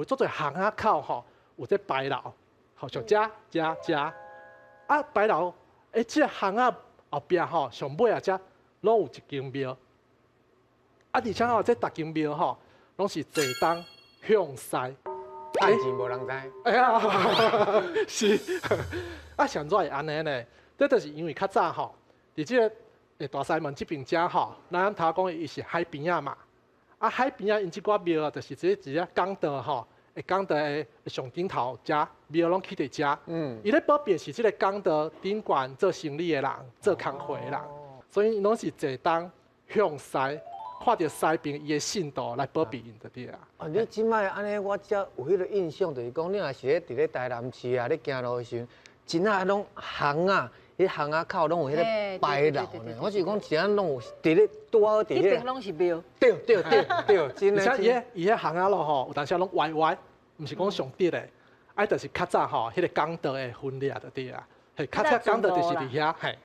有足濟巷仔口吼，有這牌樓，吼像遮遮遮，啊牌樓，這個巷仔後壁吼，上尾啊遮攏有一間廟，啊而且吼，這逐間廟吼，攏是坐東向西。趁錢無人知。哎呀，是，啊，啥怎會按呢呢？這就是因為較早吼，佇這個大西門這邊遮吼，咱頭講伊是海邊仔嘛，啊海邊仔𪜶這寡廟啊，就是這一個講道吼，會講道的上頂頭遮廟攏起佇遮。伊咧保庇是這個講道頂懸做生理的人，做工課的人，所以攏是坐東向西，看著西邊伊的信徒來保庇𪜶就對啊。哦，你這擺按呢，我才有彼個印象，就是講你若是咧佇咧台南市啊，咧行路的時陣，真正攏巷仔，彼巷仔口攏有彼個牌樓呢。我是講，真攏有佇咧拄好佇彼邊攏是廟。對對對對，真的。而且伊彼巷仔路吼，有當時攏歪歪，毋是講上直的，啊，就是較早吼，彼個講道的分裂就對啊。嘿，較早講道就是佇遐，嘿。